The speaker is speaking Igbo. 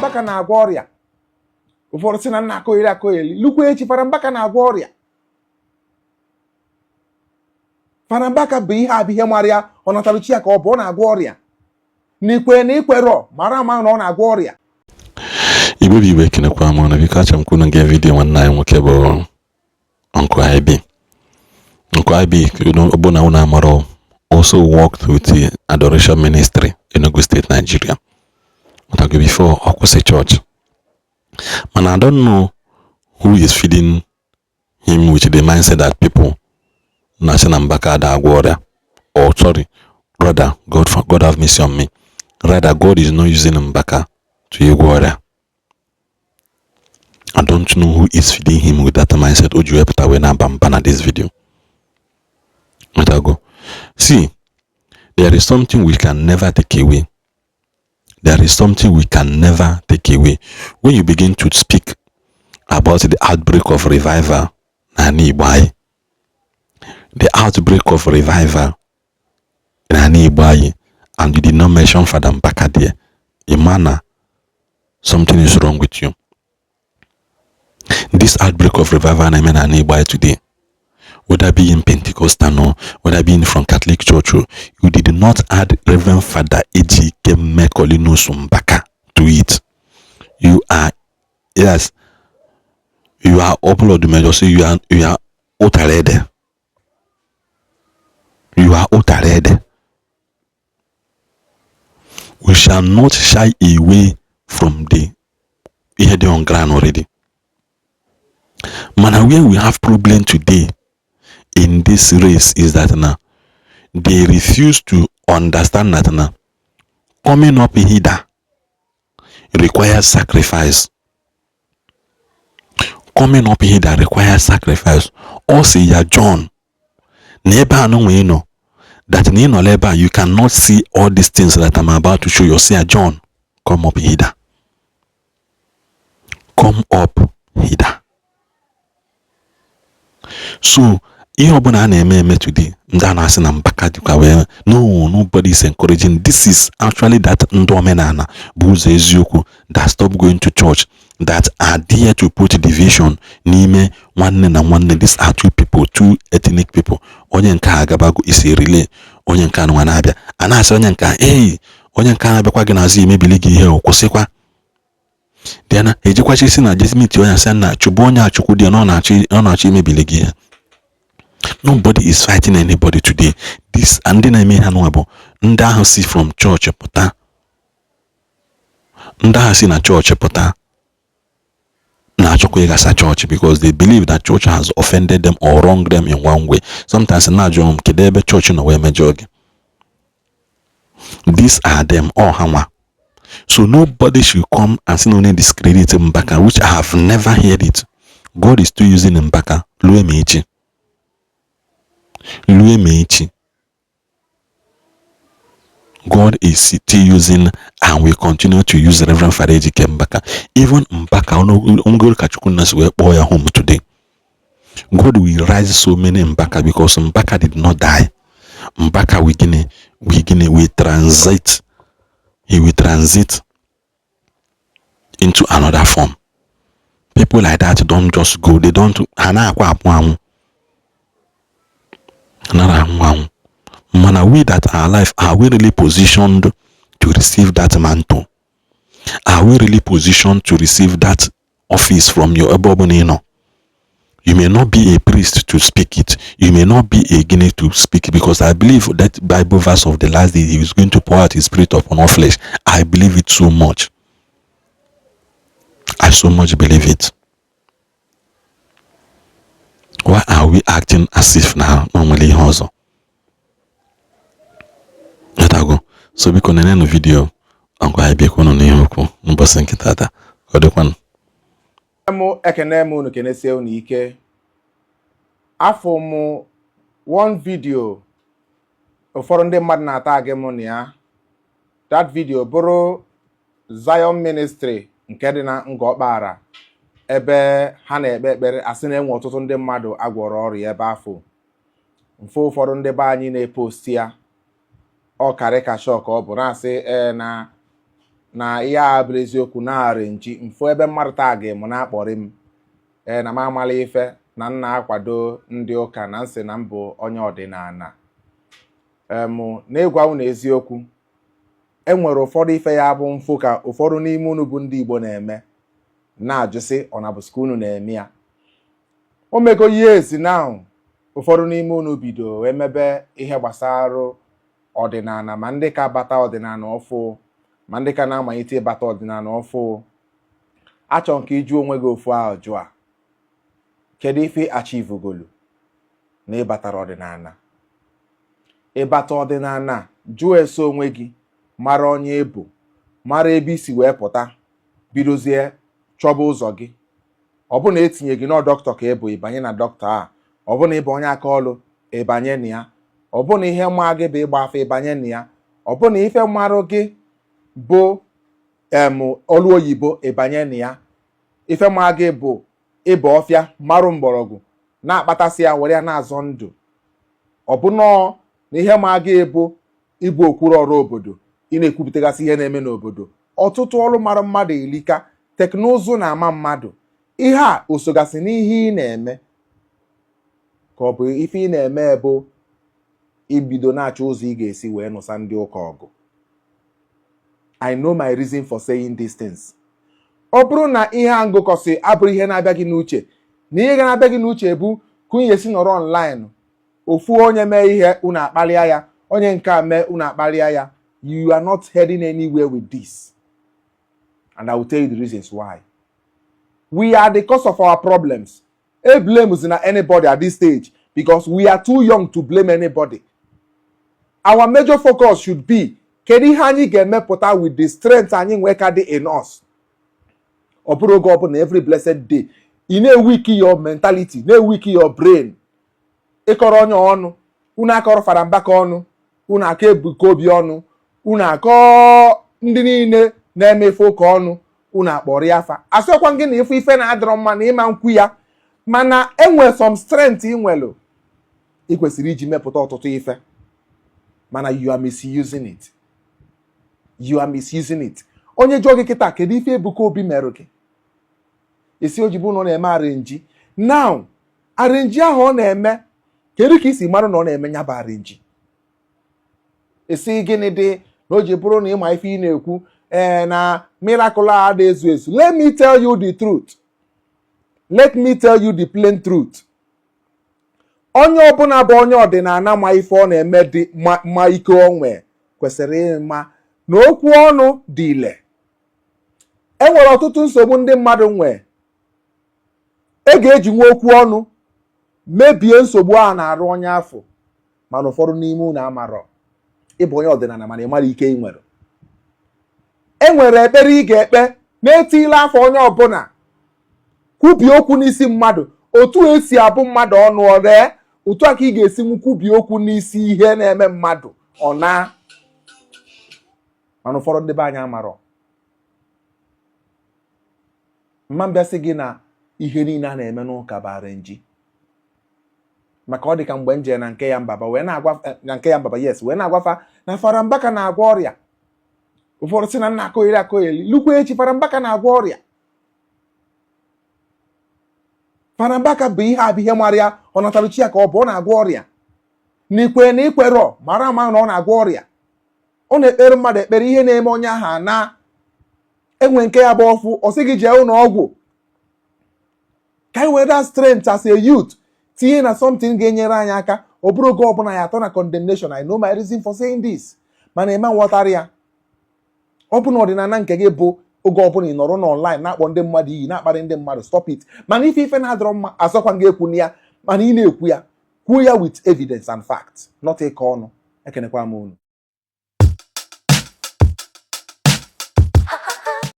Mbaka na-agwọ ọrịa. Ụfọdụ sị na nna akọgheri akọgheri. Lukwa echi, Fada Mbaka na-agwọ ọrịa. Fada Mbaka bụ ihe abụ ihe mara ya, ọ natara chi ya ka ọ bụ ọ na-agwọ ọrịa. Na ikwe na ikwerọ, mara ama na ọ na-agwọ ọrịa. Igbo bụ Igbo, ekenekwa m unu. Biko, achọrọ m ka unu gee video nwanne anyị nwoke bụ Uncle IB. Uncle IB, ọ bụ na unu amarọ, also worked with the Adoration Ministry, Enugu State, Nigeria. Ọtago before ọ kwụsị church. Mana I don't know who is feeding him with the mindset that people na-asị na Mbaka ada agwọ ọrịa. Or sorry, rather, God, God have mercy on me. Rather, God is not using Mbaka to ịgwọ ọrịa. I don't know who is feeding him with that mindset. O ji wepụta wee na-aba mba na this video. Ọtago. See, there is something we can never take away. There is something we can never take away. When you begin to speak about the outbreak of revival n'ala Igbo anyị, the outbreak of revival n'ala Igbo anyị, and you did not mention Father Mbaka there, Imana, something is wrong with you. This outbreak of revival na-eme n'ala Igbo anyị today, whether being Pentecostal or whether being from Catholic Church, you did not add Reverend Father Ejike Mekolinus Mbaka to it. You are, yes, you are Opolo so you are Otarede. You are Otarede. We shall not shy away from the ihe dị on ground already. Mana where we have problem today in this race is that now they refuse to understand that now coming up hither requires sacrifice. Coming up hither requires sacrifice. Ọ sị ya, John, na ebe a nọ nwee nọ, that na ị nọ ebe a, you cannot see all these things that I'm about to show you. Say, John, come up hither. Come up hither. So ihe ọbụla a na-eme eme today, ndị a na-asị na Mbaka dịkwa wee, no, nobody is encouraging. This is actually that ndị omenala bụ ụzọ eziokwu that stop going to church, that are there to put division n'ime nwanne na nwanne. These are two people, two ethnic people. Onye nke a agabago isi relay, onye nke a nwa na-abịa, a na-asị onye nke a, ei, onye nke a na-abịakwa gị n'azụ emebili gị ihe, o kwụsịkwa. Then ejikwachi isi na jesmit onye asị na chụbụ onye achụkwu dị na ọ na-achọ imebili gị ihe. Nobody is fighting anybody today. This ndị na-eme ha nwa bụ ndị ahụ si from church pụta, ndị ahụ si na chọọchị pụta na-achọkwa ịgasa chọọchị because they believe that church has offended them or wronged them in one way. Sometimes na-ajụ m, kedu ebe chọọchị nọ wee mejọọ gị? These are them, all ha nwa. So nobody should come and say only discredit Mbaka, which I have never heard it. God is still using Mbaka lue ma echi, lue ma echi. God is still using and will continue to use Reverend Father Ejike Mbaka. Even Mbaka, ongoro ka Chukwu nna si wee kpọọ ya home today. God will rise so many Mbaka because Mbaka did not die. Mbaka will gịnị, will gịnị, will transit. He will transit into another form. People like that don't just go. They don't, ha na-akwa apụ anwụ. Ha anwụ anwụ. Mana we that are alive, are we really positioned to receive that mantle? Are we really positioned to receive that office from your ebe ọbụla ị nọ? You may not be a priest to speak it. You may not be a guinea to speak it, because I believe that Bible verse of the last day, he is going to pour out his spirit upon all flesh. I believe it so much. I so much believe it. Why are we acting as if na o nwere ihe ọzọ? Ghọtago? So biko, nenenu video ọgwa anyị bịakwa unu n'ihe okwu n'ụbọchị nke tata. Ka ọ dịkwanụ. M ekene m unu, kenesie unu ike. Afọ m one video ụfọdụ ndị mmadụ na-ata gị mụ na ya. That video bụrụ Zion Ministry nke dị na Ngọkpara, ebe ha na-ekpe ekpere, asị na enwe ọtụtụ ndị mmadụ agwọrọ ọrịa ebe afọ mfe. Ụfọdụ ndị be anyị na-epost ya, ọ karịkashọ ka ọ bụ na-asị ee na Na ihe a bụrụ eziokwu na arrange mfụ ebe mmadụ tag m na-akpọrị m, ee, na m amala ife na m na-akwado ndị ụka, na nsị na m bụ onye ọdịnala. Em na-ịgwa unu eziokwu, e nwere ụfọdụ ife ya bụ mfụ ka ụfọdụ n'ime unu bụ ndị Igbo na-eme, na-ajụsị, ọ na bụsika unu na-eme ya? O mego years now ụfọdụ n'ime unu bido emebe ihe gbasara ọdịnala, ma ndị ka bata ọdịnala ọfụ, ma ndị ka na-amalite ịbata ọdịnala ọfụ. Achọ nke ịjụ onwe gị ofu ajụ a: kedu ife achievegolu na ịbatara ọdịnala? Ịbata ọdịnala, jụọ ese onwe gị, mara onye ịbụ, mara ebe isi wee pụta, bidozie chọba ụzọ gị. Ọ bụ na etinye gị nọ dọkịta ka ị bụ, ịbanye na dọkịta a. Ọ bụ na ịbụ onye aka ọlụ, ịbanye na ya. Ọ bụ na ihe mma gị bụ ịgba afa, ịbanye na ya. Ọ bụ na ife marụ gị bụ ọlụ oyibo, ịbanye na ya. Ife mma gị bụ ịba ọfịa, marụ mgbọrọgwụ, na-akpatasị ya, were ya na-azọ ndụ. Ọ bụ nọọ na ihe ma gị bụ ịbụ okwuru ọrụ obodo, ị na-ekwupụtagasị ihe na-eme n'obodo. Ọtụtụ ọrụ mara mmadụ elika, teknụzụ na-ama mmadụ. Ihe a o sogasị n'ihe ị na-eme, ka ọ bụ ife ị na-eme bụ ibido na-achọ ụzọ ị ga-esi wee nụsa ndị ụka ọgụ? I know my reason for saying these things. Ọ bụrụ na ihe a ngụkọsị abụrụ ihe na-abịa gị n'uche, na ihe ga na-abịa gị n'uche bụ ka unu esi nọrọ online, ofu onye mee ihe, unu akpalịa ya, onye nke a mee, unu akpalịa ya, you are not heading anywhere with this, and I will tell you the reasons why. We are the cause of our problems. A blame is na anybody at this stage, because we are too young to blame anybody. Our major focus should be, kedu ihe anyị ga-emepụta with the strength anyị nwee ka dị in us? Ọ bụrụ oge ọbụla, every blessed day, ị na-eweak your mentality, na-eweak your brain, ịkọrọ onye ọnụ. Unu akọrọ Fada Mbaka ọnụ, unu akọ Ebuka Obi ọnụ, unu akọ ndị niile na-eme ife ụka ọnụ, unu akpọrọ ya afa. Asịkwa gị na ife ife na-adịrọ mma na ịma nkwu ya, mana enwe some strength ị nwelu ị kwesịrị iji mepụta ọtụtụ ife, mana you are misusing it. You are misusing it. Onye jụọ gị kịta, kedu ife Ebuka Obi merụ gị, esi o ji bụ na ọ na-eme arrange. Now, arrange ahụ ọ na-eme, kedu ka isi mara na ọ na-eme ya bụ arrange? Esi gịnị dị na o ji bụrụ na ịma ife ị na-ekwu, ee, na miracle a dị ezu ezu? Let me tell you the truth. Let me tell you the plain truth. Onye ọbụla bụ onye ọdịnala ma ife ọ na-eme dị ma ike onwe kwesịrị ịma na okwu ọnụ dị ile. E nwere ọtụtụ nsogbu ndị mmadụ nwee, e ga-eji nwa okwu ọnụ mebie nsogbu a na-arụ onye afọ. Mana ụfọdụ n'ime unu amarọ. Ịbụ onye ọdịnala, mana ị mara ike ị nwere. E nwere ekpere ị ga-ekpe na-etile afọ onye ọbụla, kwubie okwu n'isi mmadụ. Otu esi abụ mmadụ ọnụ ọree, otu a ka ị ga-esi kwubie okwu n'isi ihe na-eme mmadụ, ọ na. Mana ụfọdụ ndị be anyị amarọ mma. Mbịasị gị na ihe niile a na-eme n'ụka bụ arrange, maka ọ dị ka mgbe m jere na nke ya mbaba wee na-agwa, na nke ya mbaba, yes, wee na-agwafa na Fada Mbaka na-agwọ ọrịa. Ụfọdụ sị na nna akọgheri akọgheri. Lukwa echi, Fada Mbaka na-agwọ ọrịa. Fada Mbaka bụ ihe abụ ihe mara ya, ọ natara chi ya ka ọ bụ ọ na-agwọ ọrịa. Na ikwe na ikwerọ, mara ama na ọ na-agwọ ọrịa. Ọ na-ekpere mmadụ ekpere, ihe na-eme onye ahụ ana enwe nke ya bụ ọfụ, ọ sị gị jee ụlọ ọgwụ. Ka anyị were that strength as a youth tinye na something ga-enyere anyị aka. Ọ bụrụ oge ọbụla ya atọ na condemnation. I know my reason for saying this, mana eme nghọtara ya. Ọ bụ na ọdịnala nke gị bụ oge ọbụla ị nọrọ n'online na-akpọ ndị mmadụ iyi, na-akparị ndị mmadụ, stop it. Mana ife ife na-adọrọ mma, asọkwa gị ekwu na ya, mana ị na-ekwu ya, kwuo ya with evidence and fact, not ịkọ ọnụ. Ekenekwa m unu.